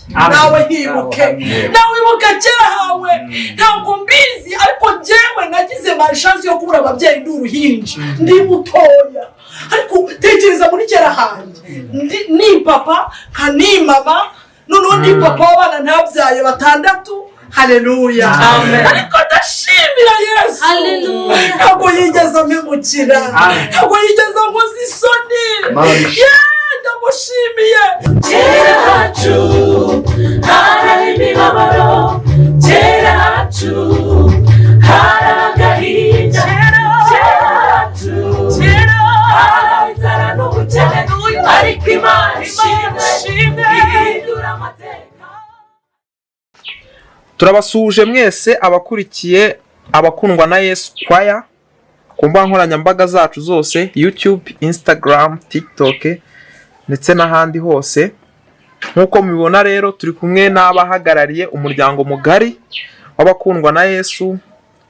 Nawe hibuke, nawe ibuka kera hawe. Ntabwo mbizi, ariko njyewe nagize malchance yo kubura ababyeyi ndi uruhinja, ndi mutoya. Ariko tekereza muri kera hanjye, ni papa nka ni mama, noneho ndi papa w'abana ntabyaye batandatu. Haleluya! Ariko ndashimira Yesu. Haleluya. Ntabwo yigeze ampemukira, ntabwo yigeze ankoza isoni. Yeee, ndamushimiye. Kera hacu hari imibabaro, kera hacu hari agahinda, kera hacu hari inzara n'ubukene, ariko Imana ishimwe ihindura amateka. Turabasuhuje mwese abakurikiye Abakundwa na Yesu Choir ku mbuga nkoranyambaga zacu zose, YouTube, Instagram, TikTok ndetse n'ahandi hose. Nk'uko mubibona rero, turi kumwe n'abahagarariye umuryango mugari w'Abakundwa na Yesu.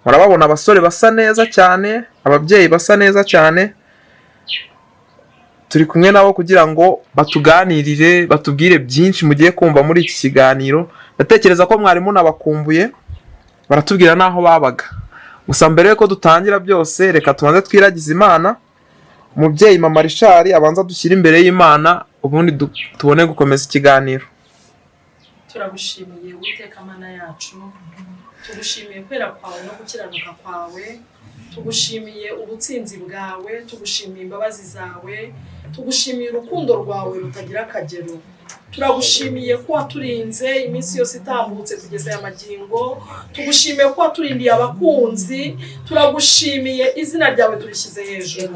Murababona, abasore basa neza cyane, ababyeyi basa neza cyane. Turi kumwe nabo kugira ngo batuganirire, batubwire byinshi mugiye kumva muri iki kiganiro. Ndatekereza ko mwarimu nabakumbuye, baratubwira n'aho babaga. Gusa mbere yuko dutangira byose, reka tubanze twiragize Imana. Umubyeyi Mama Richard abanza dushyire imbere y'Imana, ubundi tubone gukomeza ikiganiro. Turagushimiye, Uwiteka Mana yacu. Tugushimiye kwera kwawe no gukiranuka kwawe, tugushimiye ubutsinzi bwawe, tugushimiye imbabazi zawe, tugushimiye urukundo rwawe rutagira akagero. Turagushimiye ko waturinze iminsi yose itambutse kugeza aya magingo. Tugushimiye ko waturindiye abakunzi. Turagushimiye, izina ryawe turishyize hejuru.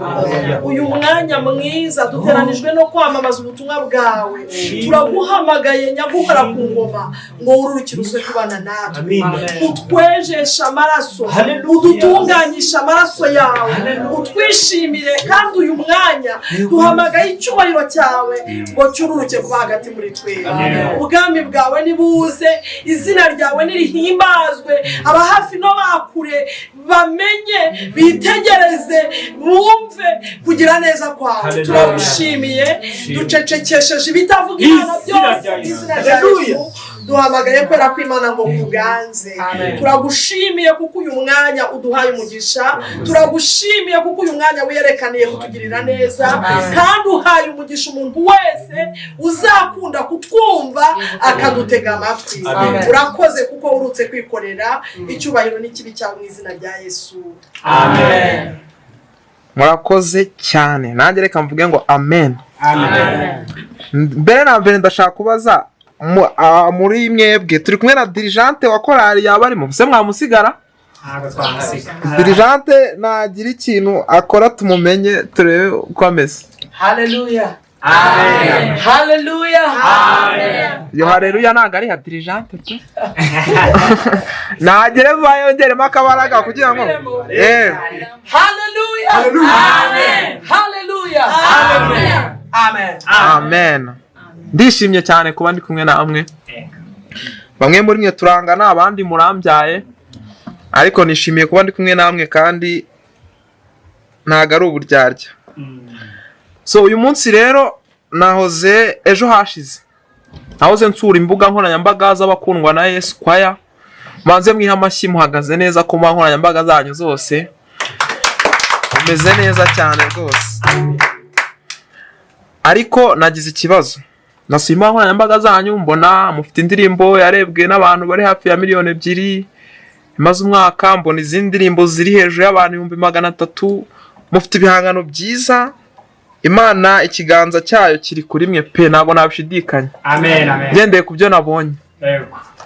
Uyu mwanya mwiza duteranijwe no kwamamaza ubutumwa bwawe. Turaguhamagaye, nyaguhora ku ngoma, ngo wururukire uze kubana natwe, utwejeshe amaraso, udutunganyishe amaraso yawe, utwishimire. Kandi uyu mwanya duhamagaye icyubahiro cyawe ngo cyururuke kuba hagati muri twe. Ubwami bwawe nibuze, izina ryawe nirihimbazwe, aba hafi no bakure bamenye, bitegereze, bumve kugira neza kwawe. Turagushimiye, ducecekesheje ibitavuga Imana byose mu izina rya Yesu. Duhamagaye kubera ko Imana ngo kuganze. Turagushimiye kuko uyu mwanya uduhaye umugisha. Turagushimiye kuko uyu mwanya wiyerekaniye kutugirira neza, kandi uhaye umugisha umuntu wese uzakunda kutwumva akadutega amatwi. Urakoze kuko urutse kwikorera. Icyubahiro n'ikibi cyawe mu izina rya Yesu. Murakoze cyane. Nanjye reka mvuge ngo amen. Mbere na mbere ndashaka kubaza muri mwebwe, turi kumwe na dirigeante wa korali, yaba arimo se mwamusigara? Ntabwo twamusiga. Dirigeante nagira ikintu akora tumumenye, turebe uko ameze. Haleluya! Haleluya! Iyo hareruya ntabwo ari iya dirigeante pe. Nagere vuba yongeremo akabaraga kugira ngo Haleluya! Haleluya! Amen. Amen. Ndishimye cyane kuba ndi kumwe namwe. Bamwe muri mwe turangana, abandi murambyaye, ariko nishimiye kuba ndi kumwe namwe kandi ntabwo ari uburyarya. So uyu munsi rero, nahoze ejo hashize nahoze nsura imbuga nkoranyambaga z'Abakundwa na Yesu Choir. Manze mwiha amashyi, muhagaze neza ku mbuga nkoranyambaga zanyu zose, mumeze neza cyane rwose. Ariko nagize ikibazo, nasuye imbuga nkoranyambaga zanyu, mbona mufite indirimbo yarebwe n'abantu bari hafi ya 2 miliyoni imaze umwaka, mbona izindi ndirimbo ziri hejuru y'abantu 300,000. Mufite ibihangano byiza. Imana ikiganza cyayo kiri kuri mwe pe, ntabwo nabishidikanya. Amen, amen. Ngendeye ku byo nabonye.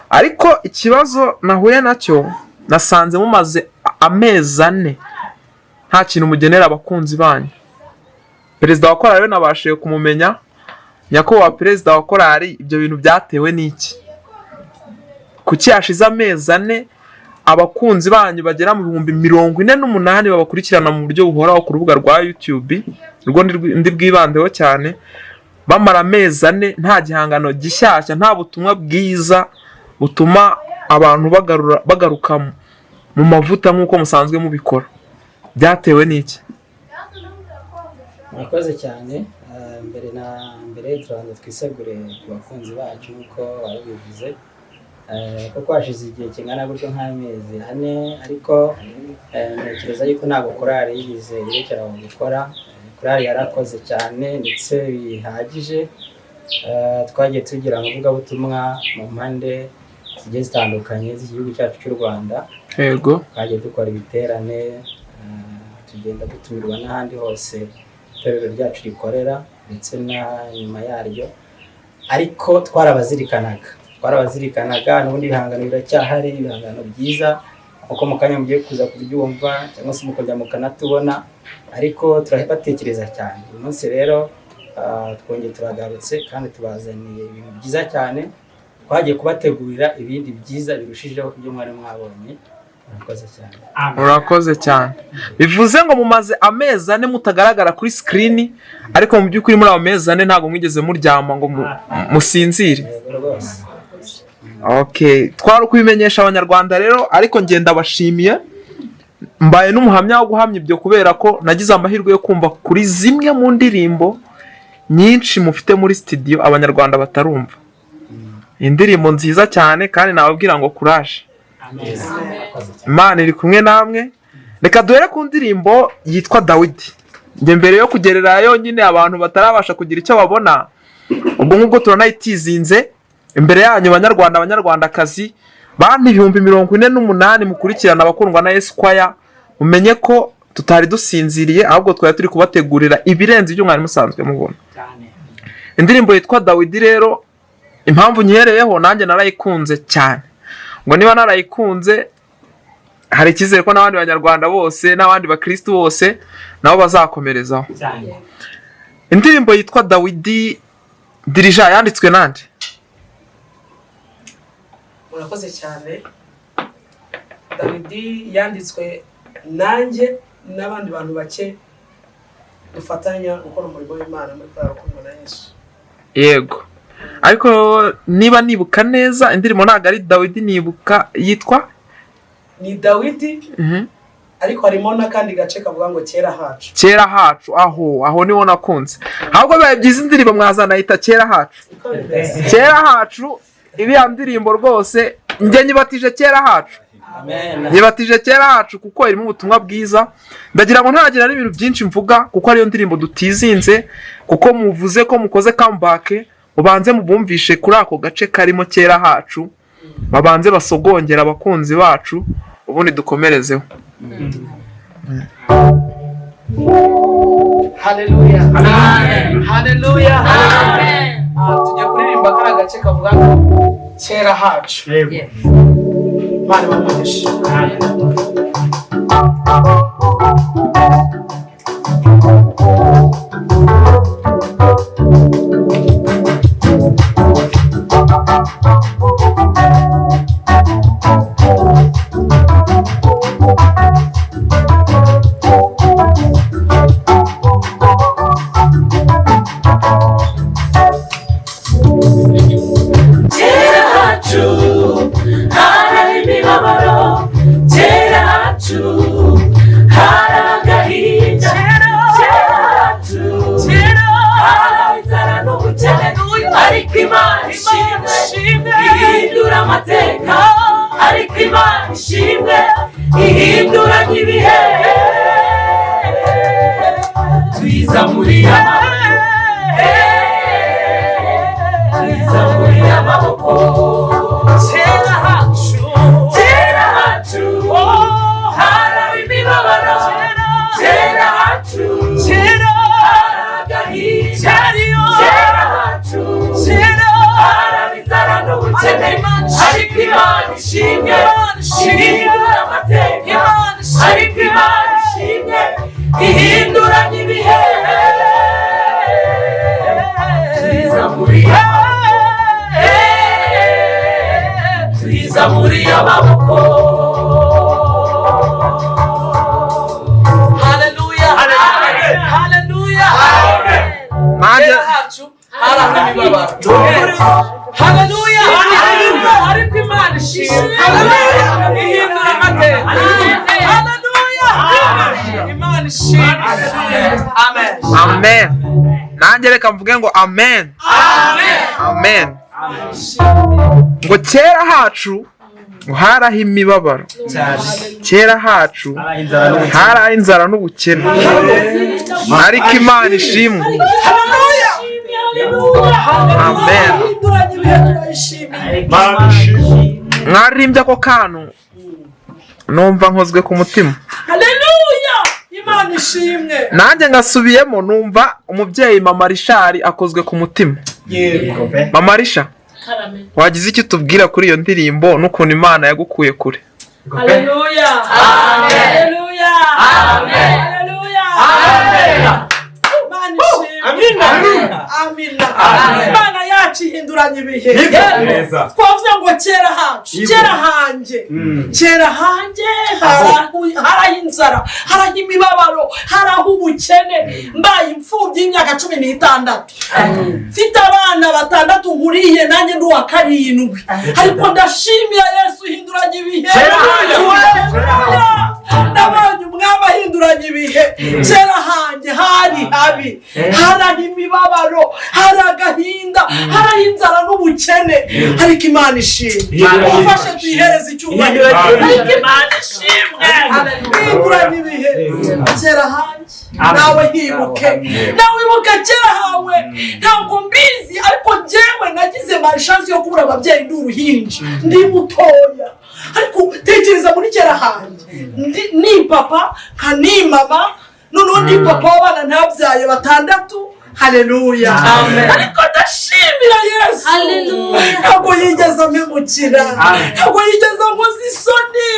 Ariko ikibazo nahuye nacyo, nasanze mumaze amezi 4 nta kintu mugenera abakunzi banyu. Perezida wa korali we nabashije kumumenya. Nyakubahwa perezida wa korali, ibyo bintu byatewe n'iki? Kuki hashize amezi 4 abakunzi banyu bagera mu 48,000 babakurikirana mu buryo buhoraho ku rubuga rwa YouTube, rwo ndi bwibandeho cyane, bamara amezi 4 nta gihangano gishyashya, nta butumwa bwiza butuma abantu bagaruka mu mavuta nk'uko musanzwe mubikora? Byatewe n'iki? Murakoze cyane. Mbere na mbere turabanza twisegure ku bakunzi bacu nk'uko wabivuze, kuko hashize igihe kingana gutyo nk'amezi 4, ariko ntekereza yuko ntabwo korali yigeze irekera aho gukora. Korali yarakoze cyane ndetse bihagije. Twagiye tugira amavugabutumwa mu mpande zigiye zitandukanye z'igihugu cyacu cy'u Rwanda. Yego. Twagiye dukora ibiterane, tugenda dutumirwa n'ahandi hose itorero ryacu rikorera ndetse na nyuma yaryo, ariko twarabazirikanaga n'ubundi ibihangano biracyahari, ibihangano byiza uko mu kanya mugiye kuza kubyumva cyangwa se mukajya mukanatubona, ariko turabatekereza cyane. Uyu munsi rero twongeye turagarutse kandi tubazaniye ibintu byiza cyane, twagiye kubategurira ibindi byiza birushijeho ibyo mwari mwabonye. Murakoze cyane. Murakoze cyane. Bivuze ngo mumaze amezi 4 mutagaragara kuri screen, ariko mu by'ukuri muri ayo mezi 4 ntabwo mwigeze muryama ngo musinzire. Okay, twari kubimenyesha abanyarwanda rero, ariko ngenda bashimiye, mbaye n'umuhamya wo guhamya ibyo kubera ko nagize amahirwe yo kumva kuri zimwe mu ndirimbo nyinshi mufite muri studio abanyarwanda batarumva. Indirimbo nziza cyane kandi nababwira ngo courage. Imana iri kumwe namwe. Reka duhere ku ndirimbo yitwa Dawidi. Njye mbere yo kugerera yonyine abantu batarabasha kugira icyo babona, ubwo nk'ubwo turanayitizinze imbere yanyu banyarwanda abanyarwandakazi, bantu 48,000 mukurikirana abakundwa na Yesu Choir, mumenye ko tutari dusinziriye ahubwo twari turi kubategurira ibirenze ibyo mwari musanzwe mubona. Indirimbo yitwa Dawidi rero, impamvu nyihereyeho nanjye narayikunze cyane. Ngo niba narayikunze hari icyizere ko n'abandi banyarwanda bose n'abandi bakristo bose nabo bazakomerezaho. Indirimbo yitwa Dawidi dirija yanditswe nande? Murakoze cyane. Dawidi yanditswe nanjye n'abandi bantu bake dufatanya gukora umurimo w'Imana muri korali Abakundwa na Yesu. Yego. Ariko niba nibuka neza indirimbo ntabwo ari Dawidi nibuka, yitwa ni Dawidi, ariko harimo n'akandi gace kavuga ngo kera hacu. Kera hacu, aho niho nakunze. Ahubwo bibaye byiza indirimbo mwazanayita kera hacu. Kera hacu iriya ndirimbo rwose njye nyibatije kera hacu. Nyibatije kera hacu kuko irimo ubutumwa bwiza. Ndagira ngo ntagira n'ibintu byinshi mvuga kuko ariyo ndirimbo dutizinze, kuko muvuze ko mukoze comeback, mubanze mubumvishe kuri ako gace karimo kera hacu, babanze basogongera abakunzi bacu, ubundi dukomerezeho. Haleluya. Amen. Haleluya. Amen. Tujya kuririmba kara gace kavuga ngo kera hacu. Imana ibamugishe. Kera hacu hari imibabaro, kera hacu hari agahinda, kera hacu hari inzara n'ubukene, ariko Imana ishimwe ihindura amateka, ariko Imana ishimwe ihinduranya ibihe, tuyizamuriye amaboko, tuyizamuriye amaboko. Kera hacu, kera hacu hari imibabaro, kera hacu hari agahinda, kera hacu hari inzara n'ubukene, ariko Imana ishimwe ihindura amateka, ariko Imana ishimwe ihinduranya ibihe, tuyizamuriye amaboko, tuyizamuriye amaboko. Haleluya. Haleluya. Kera hacu hari imibabaro. Haleluya. Ariko Imana ishimwe ihindura amateka. Haleluya. Imana ishimwe. Amen. Amen. Nanjye reka mvuge ngo amen, amen. Ngo kera hacu ngo haraho imibabaro, kera hacu haraho inzara n'ubukene, ariko Imana ishimwe. Amen. Mwaririmbye ako kantu numva nkozwe ku mutima. Haleluya, Imana ishimwe. Nanjye ngasubiyemo numva umubyeyi Mama Richard akozwe ku mutima. Mama Richard, wagize icyo tubwira kuri iyo ndirimbo n'ukuntu Imana yagukuye kure? Haleluya, haleluya, haleluya. Imana ishimwe. Amina. Imana yacu ihinduranya ibihe. Twavuze ngo kera hacu, kera hanjye, kera hanjye haraho inzara, haraho imibabaro, haraho ubukene. Mbaye imfubyi y'imyaka 16, mfite abana 6 nkuriye, nanjye ndi uwa 7, ariko ndashimira Yesu uhinduranya ibihe. Nabonye umwami ahinduranya ibihe. Kera hanjye hari habi, haraho imibabaro, hari agahinda, haraho inzara n'ubukene, ariko Imana ishimwe. Ufashe tuyihereze icyubahiro. Ariko Imana ishimwe ihinduranya ibihe. Kera hanjye nawe hibuke, nawe ibuke kera hawe. Ntabwo mbizi, ariko njyewe nagize malchance yo kubura ababyeyi ndi uruhinja, ndi mutoya. Ariko tekereza muri kera hanjye ni papa nka ni mama, noneho ndi papa w'abana ntabyaye 6. Haleluya. Ariko ndashimira Yesu, ntabwo yigeze ampemukira, ntabwo yigeze ankoza isoni.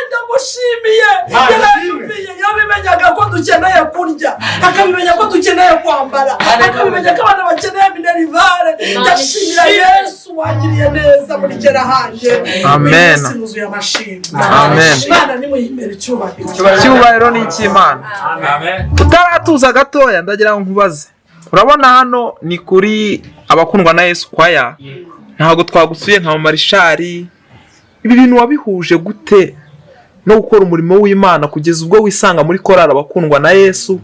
Ndamushimiye. Yarayumviye, yabimenyaga ko dukeneye kurya, akabimenya ko dukeneye kwambara, akabimenya ko abana bakeneye minerivare. Ndashimira Yesu wangiriye neza muri kera hanjye. Amen. Nuzuye amashimwe. Amen. Imana nimuyimbere icyubahiro. Icyubahiro ni icy'Imana. Tutaratuza gatoya, ndagira ngo nkubaze. Urabona hano ni kuri Abakundwa na Yesu kwaya, ntabwo twagusuye nka Mama Richard. Ibi bintu wabihuje gute no gukora umurimo w'Imana kugeza ubwo wisanga muri korali Abakundwa na Yesu?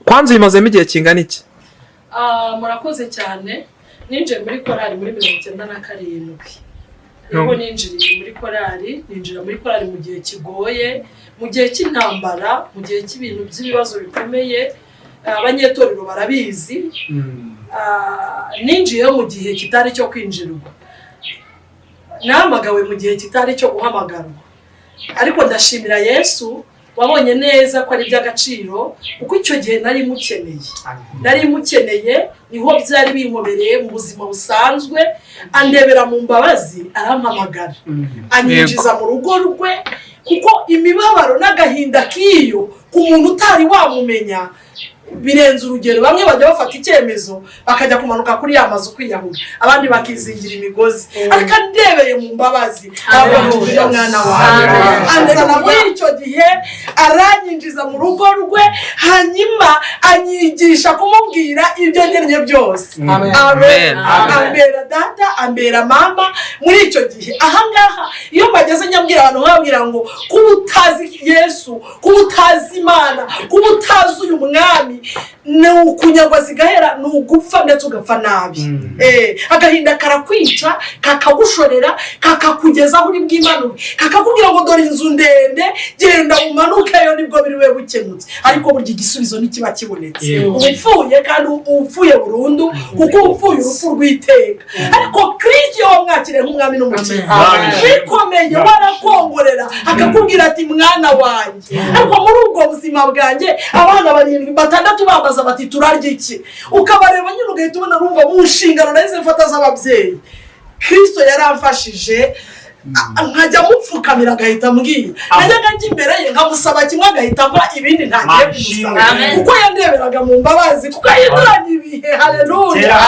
Kwanza uyimazemo igihe kingana iki? Murakoze cyane. Ninjiye muri korali muri 97. Niho ninjiriye muri korali, ninjira muri korali mu gihe kigoye, mu gihe cy'intambara, mu gihe cy'ibintu by'ibibazo bikomeye. Abanyetorero barabizi. Ninjiye mu gihe kitari cyo kwinjirwa, nahamagawe mu gihe kitari cyo guhamagarwa, ariko ndashimira Yesu wabonye neza ko ari iby'agaciro, kuko icyo gihe nari mukeneye, niho byari binkomereye mu buzima busanzwe. Andebera mu mbabazi arampamagara, anyinjiza mu rugo rwe, kuko imibabaro n'agahinda k'iyo ku muntu utari wamumenya birenze urugero. Bamwe bajya bafata icyemezo bakajya kumanuka kuri ya mazu kwiyahura, abandi bakizingira imigozi, ariko andebeye mu mbabazi aravuga mwana wawe, anzana muri icyo gihe, aranyinjiza mu rugo rwe, hanyuma anyigisha kumubwira ibyo nkennye byose. Amen. Ambera data, ambera mama muri icyo gihe. Ahangaha iyo mbageze nyabwira abantu, nkababwira ngo kuba utazi Yesu, kuba utazi Imana, kuba utazi uyu mwami, ni ukunyagwa zigahera, ni ugupfa ndetse ugapfa nabi. Agahinda karakwica, kakagushorera, kakakugeza aho uri bwimanuke, kakakubwira ngo dore inzu ndende, genda umanukeyo nibwo biriwe bukemutse. Ariko burya igisubizo ntikiba kibonetse, upfuye kandi upfuye burundu, kuko upfuye urupfu rw'iteka. Ariko Kristo iyo wamwakiriye nk'umwami n'umukiza, bikomeye warakongorera akakubwira ati mwana wanjye. Ariko muri ubwo buzima bwanjye abana 7 6 bambaza bati turarya iki, ukabareba nyine ugahita ubona numva mu nshingano nahise mfata z'ababyeyi. Kristo yaramfashije, nkajya mupfukamira agahita ambwira, najyaga njya imbere ye nkamusaba kimwe agahita ampa ibindi ntagiye kumusaba, kuko yandeberaga mu mbabazi, kuko yahinduranya ibihe. Haleluya.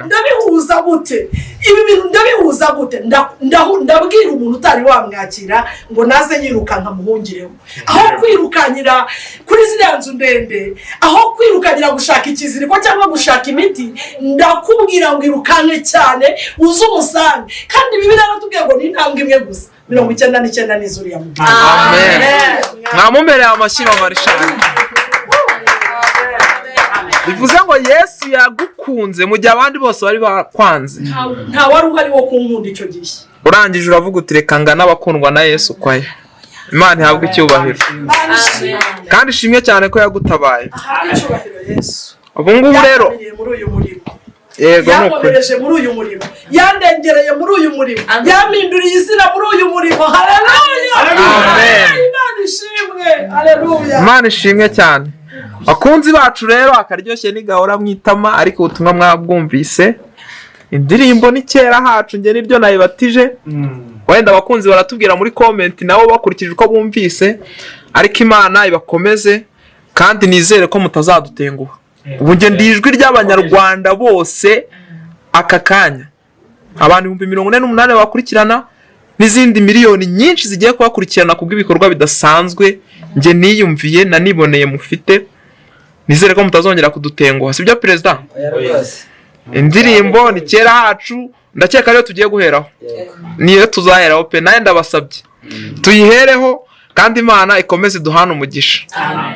Ndabihuza gute ibi bintu? Ndabihuza gute? Ndabwira umuntu utari wamwakira ngo naze yirukanka muhungireho, aho kwirukankira kuri ziriya nzu ndende, aho kwirukankira gushaka ikiziriko cyangwa gushaka imiti, ndakubwira ngo irukanke cyane uze umusange. Kandi Bibiliya iratubwira ngo ni intambwe imwe gusa, 99 n'izuriya mugabo. Amen. Mwamumereye amashyi Mama Richard. Bivuze ngo Yesu yagukunze mu gihe abandi bose bari bakwanze. Nta wari uhari wo kunkunda icyo gihe. Urangije uravuga uti reka ngane abakundwa na Yesu kwayo. Imana ihabwe icyubahiro kandi ishimwe cyane ko yagutabaye. Ahabwe icyubahiro Yesu. Ubu ngubu rero Yankomereye muri uyu murimo. Yego, ni ukuri. Yankomereje muri uyu murimo, yandengereye muri uyu murimo, yampinduriye izina muri uyu murimo. Haleluya! Amen. Imana ishimwe, haleluya! Imana ishimwe cyane. Bakunzi bacu rero, akaryoshye ntigahora mu itama, ariko ubutumwa mwabwumvise. Indirimbo ni kera hacu, njye niryo nayibatije. Wenda abakunzi baratubwira muri comment nabo bakurikije uko bumvise, ariko Imana ibakomeze kandi nizere ko mutazadutenguha. Ubu njye ndi ijwi ry'Abanyarwanda bose aka kanya, abantu 48,000 bakurikirana n'izindi miliyoni nyinshi zigiye kubakurikirana kubw'ibikorwa bidasanzwe njye niyumviye naniboneye mufite. Nizere ko mutazongera kudutenguha, sibyo perezida? Oya rwose. Indirimbo ni kera hacu, ndakeka ariyo tugiye guheraho. Yego. Niyo tuzaheraho pe, nawe ndabasabye tuyihereho kandi Imana ikomeze iduhane umugisha. Amen.